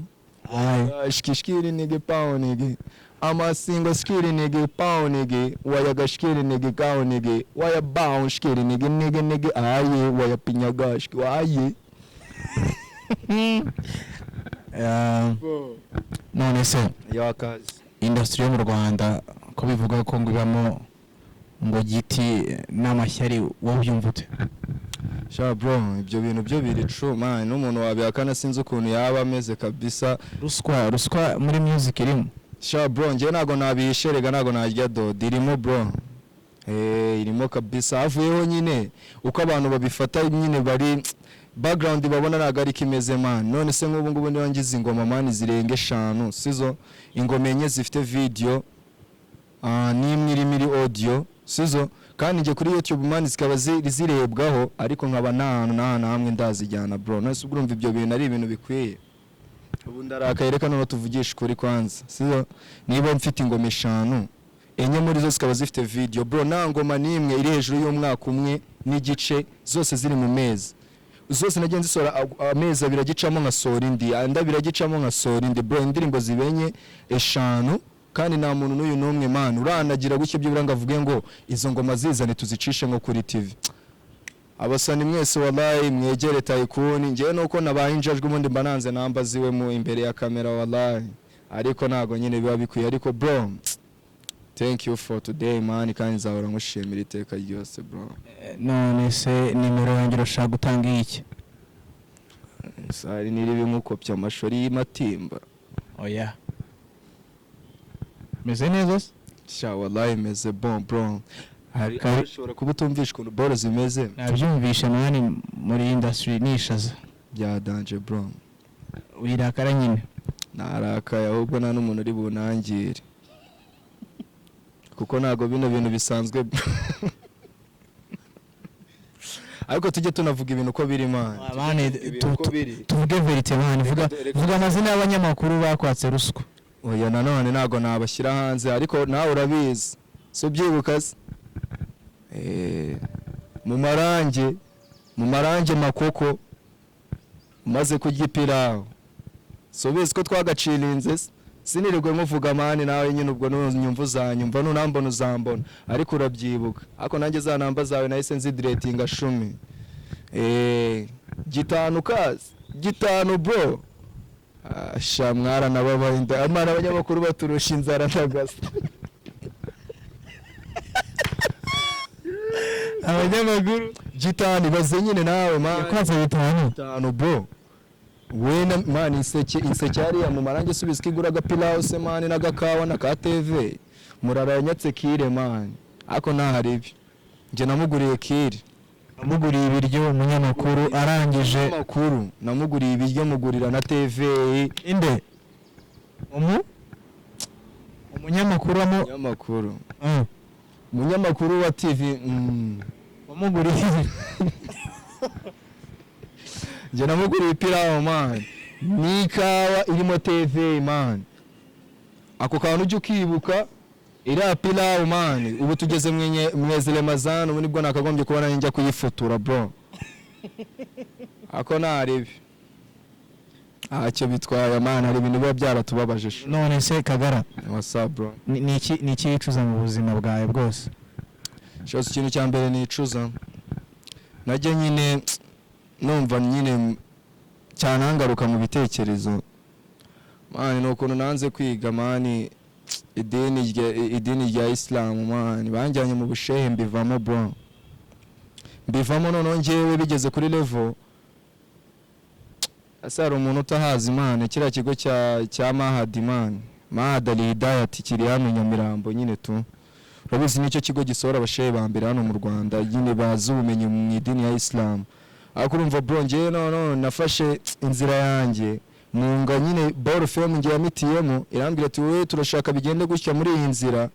Aye.
Shikishikiri nigga pow nigga. I'm a single skitty nigga pow nigga. Waya shkiri nigga cow nigga. Waya bound shkiri nigga nigga nigga. Aye waya pinyaga shki aye.
None se
Yakazi.
industry yo mu Rwanda ko bivuga ko ngo ibamo ngo giti n'amashyari, wowe ubyumva ute?
Sha bro, ibyo bintu byo biri true man, n'umuntu wabihakana sinzi ukuntu yaba ameze kabisa.
Ruswa muri music irimo?
Sha bro, njye ntago nabihishe rega, ntago narya dodo, irimo bro. Irimo kabisa, havuyeho nyine uko abantu babifata nyine, bari background babona ntago ariko imeze man. None se nk'ubu ngubu niba ngize ingoma man zirenga eshanu, sizo ingoma enye zifite video, n'imwe irimo iri audio, sizo? Kandi njye kuri YouTube man zikaba zirebwaho, ariko nkaba nta hantu nta hantu hamwe ndazijyana bro. None se ubwo urumva ibyo bintu ari ibintu bikwiye? Ubu ndarakaye, reka noneho tuvugishe ukuri kwanza, sizo? Niba mfite ingoma eshanu, enye muri zo zikaba zifite video bro, nta ngoma n'imwe iri hejuru y'umwaka umwe n'igice, zose ziri mu mezi, zose nagiye nzisohora amezi 2 agicamo nkasohora indi, andi 2 agicamo nkasohora indi bro, indirimbo zibenye eshanu, kandi nta muntu n'uyu n'umwe man uranagira gutya byibura ngo avuge ngo izo ngoma zizane tuzicishe nko kuri TV. Abasani mwese wallahi mwegere Taikun. Njyewe nuko nabaye injajwe, ubundi mba nanze namba ziwe mu imbere ya kamera wallahi, ariko ntago nyine biba bikwiye. Ariko bro, thank you for today man, kandi nzahora nkushimira iteka ryose bro.
None se nimero yanjye urashaka gutanga iki?
Sari niribi nkukopya amashori y'Imatimba.
Oya, meze neza se?
Sha wallahi meze bon bro, hari ushobora kuba utumvisha ukuntu boro zimeze.
Nabyumvishe man, muri industry nishaza.
Bya danger bro.
Wirakara nyine.
Narakaye, ahubwo nta n'umuntu uri bunangire kuko ntabwo bino bintu bisanzwe, ariko tujye tunavuga ibintu uko biri man.
Man,
Ibintu uko biri.
Tuvuge vérité man, vuga. Vuga amazina y'abanyamakuru bakwatse ruswa.
Oya, nanone ntabwo nabashyira hanze, ariko nawe urabizi, si ubyibuka se? Mu marange makoko umaze kurya ipirawu, si ubizi ko twagacirinze se? Sinirirwe nkuvuga man, nawe nyine ubwo nunyumva uzanyumva, nunambona uzambona, ariko urabyibuka. Ariko nanjye za namba zawe nahise nzidiretinga shumi. Gitanu kazi gitanu bro. Ah, sha mwaranababaye inda amana, abanyamakuru baturusha inzara ndagasa.
Abanyamakuru?
Gitanu, ibaze nyine nawe man.
Yakwatse bitanu?
Gitanu bro, we na man inseke inseke hariya mu marange, subiza ko igura agapilawu se man n'agakawa na ka TV murara yanyatse kire man, ariko ntahari ibi, njye namuguriye kire.
Amuguriye ibiryo umunyamakuru arangije?
Amakuru, namuguriye ibiryo, mugurira na TV.
Inde umunyamakuru amu
Umunyamakuru. Umunyamakuru wa TV.
Wamuguriye?
Njye namuguriye ipirawu man n'ikawa irimo TV man. Ako kantu ujya ukibuka, iriya pilawu man, ubu tugeze mwezi Ramazan, ubu nibwo nakagombye kuba nanjye njya kuyifotora bro, ako ntaribi, ntacyo bitwaye man, hari ibintu biba byaratubabaje sha.
None se Kagara,
What's up bro?
ni iki wicuza mu buzima bwawe bwose?
Cyose ikintu cya mbere nicuza, najya nyine numva nyine cyanangaruka mu bitekerezo man, ni ukuntu nanze kwiga man idini rya Isilamu man, banjyanye mu bushehe mbivamo bro, mbivamo. Noneho njyewe bigeze kuri level, ese hari umuntu utahazi man kiriya kigo cya Mahadi man, Mahad Al Hidayat, kiri hano i Nyamirambo nyine tu, urabizi nicyo kigo gisohora abashehe ba mbere hano mu Rwanda nyine bazi ubumenyi mu idini ya Islam. Ariko urumva bro, njyewe no nafashe inzira yanjye munga nyine ball fm ngiye yamitiyemo, irambwira ati wowe turashaka bigende gutya muri iyi nzira.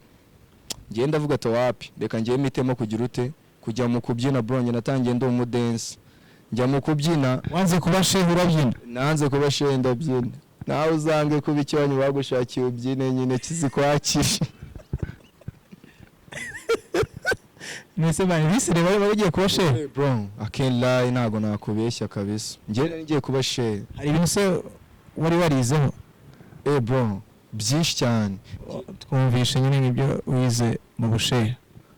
Njyewe ndavuga ati wapi, reka njyewe mitemo kugira ute, kujya mu kubyina bro. Njye natangiye ndi umudensi, njya mu kubyina.
Wanze kuba shehe urabyina?
Nanze kuba shehe ndabyina, nawe uzange kuba icyonyi bagushakiye ubyine nyine kizikwakira.
Mwese man, bisire bari bagiye kuba shehe?
Hey, bro, I can't lie, ntago nakubeshya kabisa, njye nari ngiye kuba shehe.
Hari ibintu se wari warizeho?
Eh bro, byinshi cyane.
Twumvishe nyine nk'ibyo wize mu bushehe.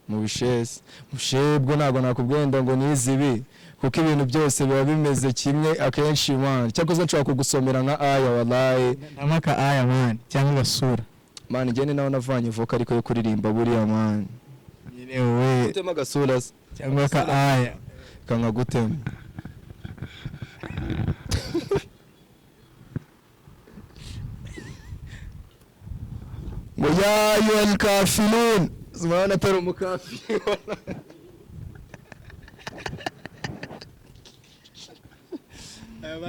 Mu bishesi, mu bushehe bwo ntabwo nakubwenda ngo nize ibi, kuko ibintu byose biba bimeze kimwe akenshi man. Cyakoze nshobora kugusomera nka aya, wallahi.
Ndamaka aya man, cyangwa agasura.
Man, njye ni naho navanye vocal ariko yo kuririmba buriya man.
Nyine wowe.
Gutema agasura se?
Cyangwa aka aya.
Kanga gutema. Ngo ya ayyuhal kafirun, zimana atari umukafiri.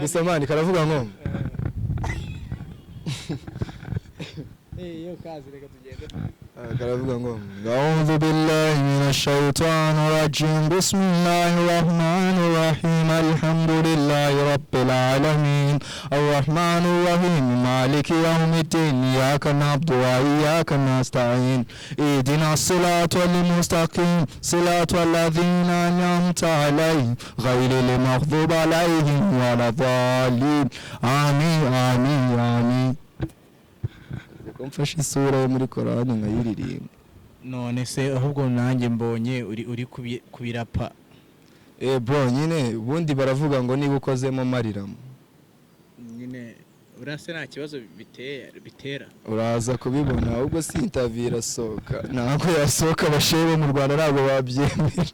Gusa man, karavuga ngo
Iyo kazi, reka tugende.
Karavuga ngo: أعوذ بالله من الشيطان الرجيم، بسم الله الرحمن الرحيم، الحمد لله رب العالمين، الرحمن الرحيم، مالك يوم الدين، إياك نعبد وإياك نستعين، اهدنا الصراط المستقيم، صراط الذين أنعمت عليهم، غير المغضوب عليهم ولا الضالين، آمين آمين آمين. Ko mfashe isura yo muri Korani nkayiririmba.
None se ahubwo nanjye mbonye uri kubirapa.
Eh bro, nyine ubundi baravuga ngo niba ukozemo mariramo.
Nyine urase nta kibazo bitera.
Uraza kubibona. Ahubwo si interview irasohoka? Ntabwo yasohoka, abashehe bo mu Rwanda ntabwo babyemera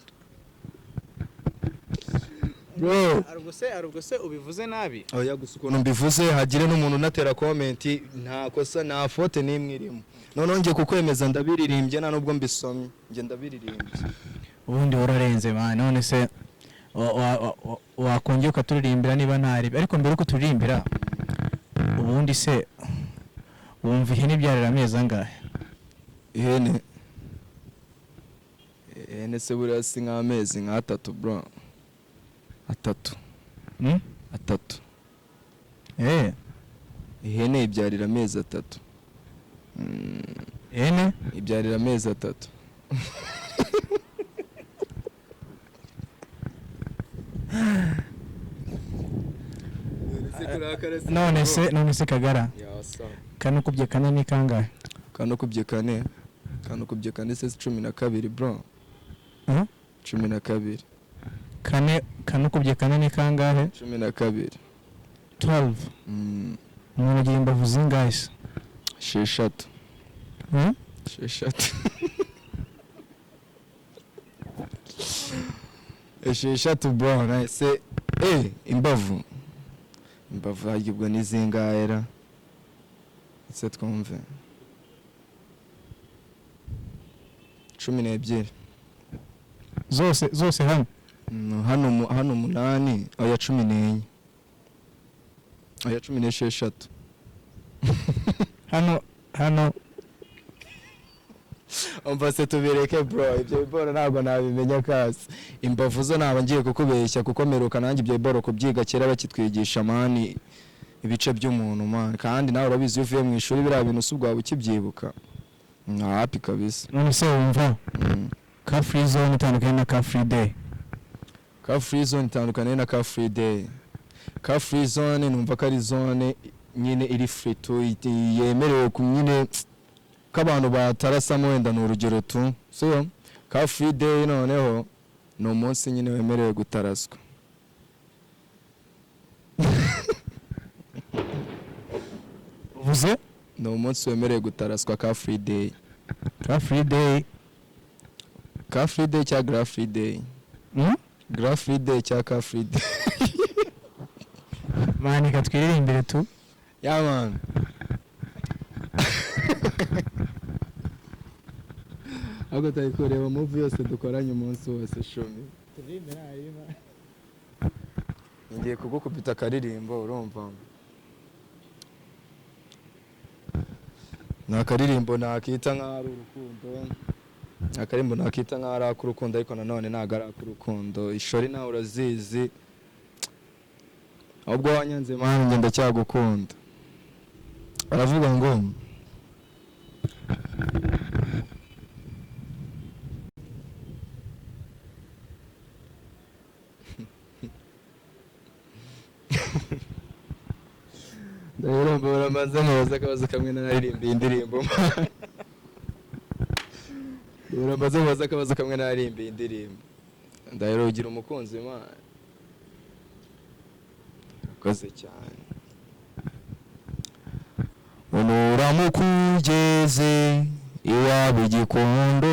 bro.
Hari ubwo se ubivuze nabi?
Oya, gusa ukuntu mbivuze, hagire n'umuntu unatera comment, nta kosa, nta faute n'imwe irimo. Noneho ngiye kukwemeza, ndabiririmbye, nta nubwo mbisomye, njye ndabiririmbye.
Ubundi wararenze man. None se wakongera ukaturirimbira niba ntaribi? Ariko mbere yuko turirimbira, ubundi se wumva ihene ibyarira amezi angahe?
Ihene se buriya si nk'amezi nk'atatu bro? 3.
Hmm?
3.
Eh.
Ihene ibyarira amezi 3.
Ihene?
Ibyarira amezi 3.
None se Kagara, kane ukubye kane ni kangahe?
Kane ukubye kane, kane ukubye kane se si 12 bro?
Hmm?
12.
Kane ukubye kane ni kangahe?
12.
12. Umuntu agira imbavu zingahe se?
6.
Hmm?
6, 6 bro. Nahise imbavu harya ubwo ni zingahe ra? Ese twumve, 12.
Zose zose hamwe?
Hano 8, oya, 14, oya, 16.
Hano hano.
Umva se, tubireke bro, ibyo biboro ntabwo nabimenya kasi. Imbavu zo naba ngiye kukubeshya, kuko meruka nanjye ibyo biboro kubyiga kera bakitwigisha man ibice by'umuntu man, kandi nawe urabizi, iyo uvuye mu ishuri biriya bintu si ubwawe ukibyibuka, nta happy kabisa.
None se wumva car free zone itandukanye na car free day?
Car free zone itandukanye na car free day. Car free zone numva ko ari zone nyine iri free tu, yemerewe ku nyine ko abantu batarasamo, wenda ni urugero tu. So car free day noneho ni umunsi nyine wemerewe gutaraswa.
Uvuze?
Ni umunsi wemerewe gutaraswa, car free day.
Car free day.
Car free day cyangwa gra free day?
Hmm?
Gra free day cyangwa car free day?
Man, reka twiririmbire tu.
Yeah man, ahubwo turi kureba movie yose dukoranye umunsi wose shumi. Ngiye kugukubita akaririmbo, urumva, ni akaririmbo nakita nk'aho ari urukundo, ni akaririmbo nakita nk'aho ari ak'urukundo, ariko nanone ntabwo ari ak'urukundo. Ishori nawe urazizi, ahubwo wanyanze man, njye ndacyagukunda. Aravuga ngo: Mbanze nkubaze akabazo kamwe naririmbiye indirimbo. Reka mbanze nkubaze akabazo kamwe naririmbiye indirimbo. Ndahiro, ugira umukunzi, man? Urakoze cyane. Unuramukugeze iwabo igikondo,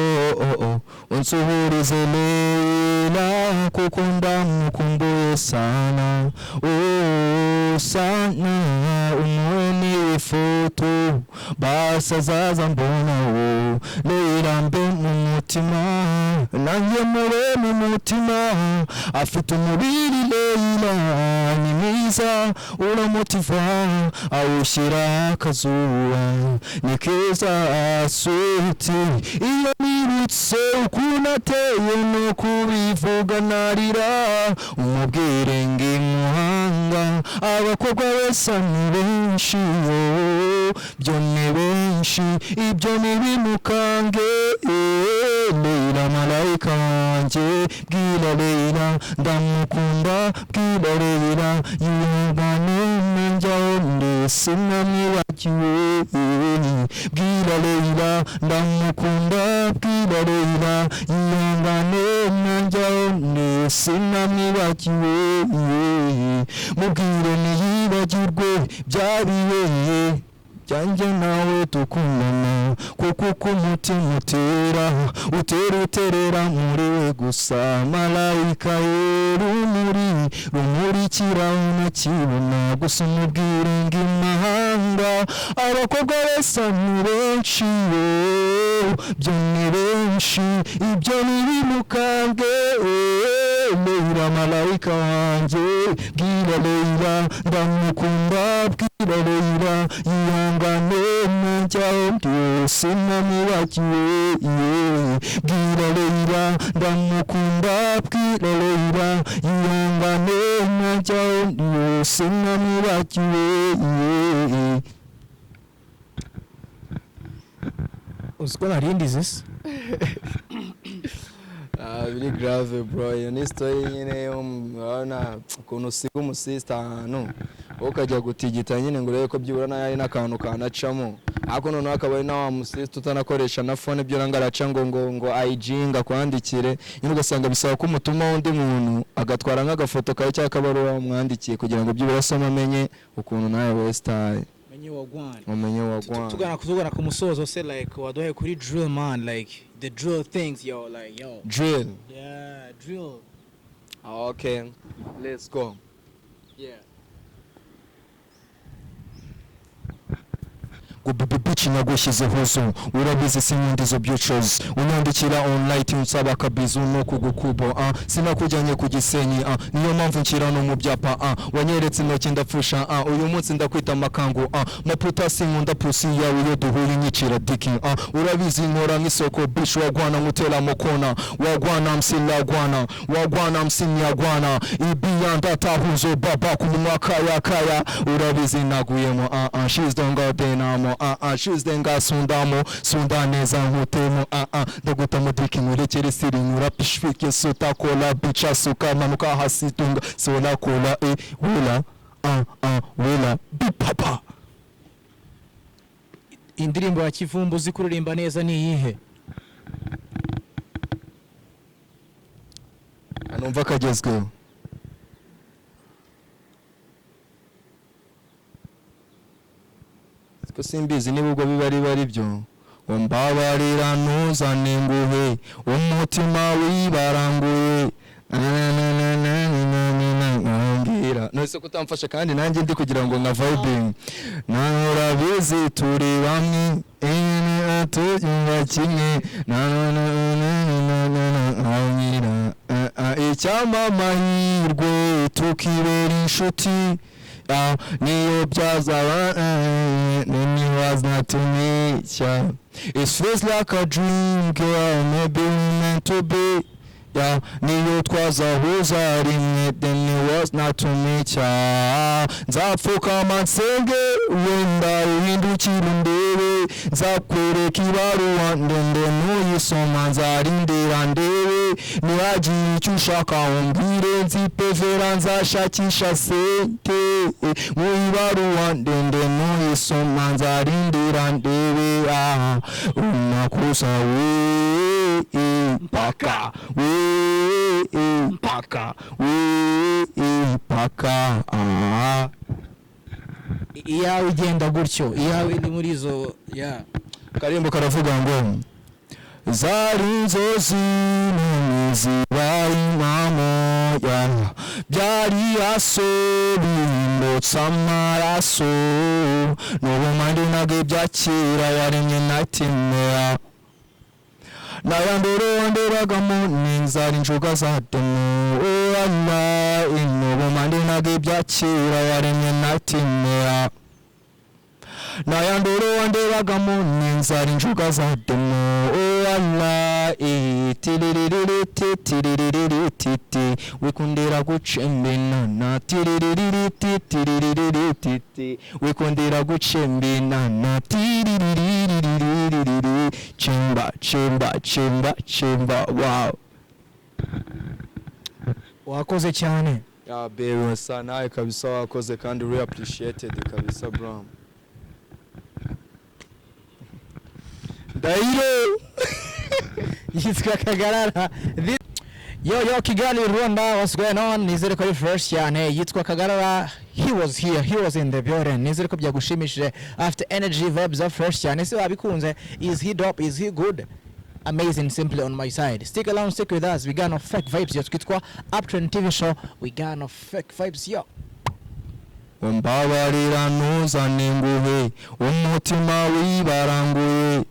oh, oh, unsuhurize Leila kuko ndamukumbuye sana, oh, sana. Umuhe n'ifoto basi azaza mbona wo Leila mbe mu mutima, nanjye mube mu mutima. Afite umubiri, Leila ni mwiza, uramotiva awushyira akazuba, ni keza sweet. Iyo nibutse ukuntu ateye no kubivuga narira. Umubwire ngo imuhanga abakobwa besa ni benshi yo, byo ni benshi, ibyo ntibimukange. Leila malayika wanjye, bwira Leila ndamukunda, bwira Leila yihangane nanjyaho ndi sinamwibagiwe, bwira Leila ndamukunda, bwira Leila yihangane nanjyaho ndi sinamwibagiwe, mubwire ntiyibagirwe byabibeye byanjye nawe tukundana, kuko uko umutima utera utera uterera muri we gusa. Malayika rumuri rumurikira unakibona gusa, umubwire ngo imahanga abakobwa besa ni benshi yo, byo ni benshi, ibyo ntibimukange. Leila malayika wanjye, bwira Leila ndamukunda, bwira Leila yihangane najyaho byose namwibagiwe, bwira Leila ndamukunda, bwira Leila yihangane najyaho byose namwibagiwe.
Uzi ko narindize se?
Ah, biri grave bro, iyo ni story nyine yo urabona ukuntu usiga umusista ahantu, wowe ukajya gutigita nyine ngo urebe ko byibura nayo hari n'akantu kanacamo, ariko noneho akaba ari na wa musista utanakoresha na phone, ibyo ngo araca ngo IG ngo akwandikire nyine, ugasanga bisaba ko umutuma undi muntu agatwara nk'agafoto kawe cyangwa akabaruwa wamwandikiye kugira ngo byibura asome amenye ukuntu nawe wesitaye.
Menye wagwan.
Umenye wagwan.
Tugana ku musozo se, like waduhaye kuri drill man, like the drill things, yo, like yo.
Drill?
Yeah, drill.
Okay, let's go.
Yeah.
Ngo bibi bitch, nagushyizeho zo urabizi sinkunda izo bitches unyandikira online unsaba akabizu no kugukubo. Ah, sinakujyanye ku Gisenyi, ah, niyo mpamvu nshyira no mu byapa. Ah, wanyeretse intoki ndapfusha. Ah, uyu munsi ndakwita amakangu. Ah, maputa, sinkunda pussy yawe, iyo duhuye unyicira diki. Ah, urabizi nkora nk'isoko bitch, wagwana nkutera mukona, wagwana msilagwana, wagwana msinyagwana ibiyanda tahuzo baba ku munwa kaya kaya, urabizi naguyemo. Ah ah, she's don't go denamo. Ah ah, she's den sundamo sunda neza nkutemo. Ah ah, ndagutamo diki nkurekere siri nkura pishfike suta kola bicha suka manuka hasi tunga sola kola e wela ah ah wela bipapa.
Indirimbo ya Kivumbi uzi kuririmba neza ni iyihe?
Numva kagezweho. Ko simbizi niba ubwo biba ari byo ngo mbabarira ntuzane nguhe umutima wibaranguye mbwira none se ko utamfasha kandi nanjye ndi kugira ngo nka vibing nawe urabizi turi bamwe tunywa kimwe na icyampa amahirwe tukibera inshuti. Ah, niyo byazaba then it was not to me, yeah. It feels like a dream, girl, maybe we meant to be, yeah. Niyo twazahuza rimwe, then it was not to me, yeah. Nzapfukama nsenge wenda uhindukire undebe, nzakwereka ibaruwa ndende nuyisoma nzarindira ndebe. Nihagira icyo ushaka umbwire, nzipevera, nzashakisha sente. Mu ibaruwa ndende nuyisoma, nzarindira ndebe. Aha unakusa we mpaka we mpaka we mpaka, ah.
Iyawe igenda gutyo, iyawe ni muri izo ya.
Akarimbo karavuga ngo zari inzozi nini zibaye impamo, ya byari aso bihindutse amaraso. N'ubu ntabwo ibya kera waremye natimera naya ndoro wanderagamo n'inzara injuga za demo oala. N'ubu ntabwo ibya kera waremye natimera naya ndoro wanderagamo n'inzara injuga za demo oala. Tiriririti tiriririti, wikundira gucembinana, tiriririti tiriririti, wikundira gucembinana, tiririririri, chemba chemba chemba chemba, wow.
Wakoze cyane.
Ya baby, sa nawe kabisa wakoze kandi really appreciated kabisa, bro. Ndahiro.
Yitwa Kagarara. Yo yo, Kigali, Rwanda, what's going on? Nizere ko ari fresh cyane. Yitwa Kagarara. He was here, he was in the building. Nizere ko byagushimishije. After energy vibes are fresh cyane. Ese wabikunze? Is he dope? Is he good? Amazing, simply on my side. Stick along, stick with us. We got no fake vibes yo. Twitwa Uptrend TV show. We got no fake vibes yo.
Umbabarira ntuzane nguhe umutima wibaranguye.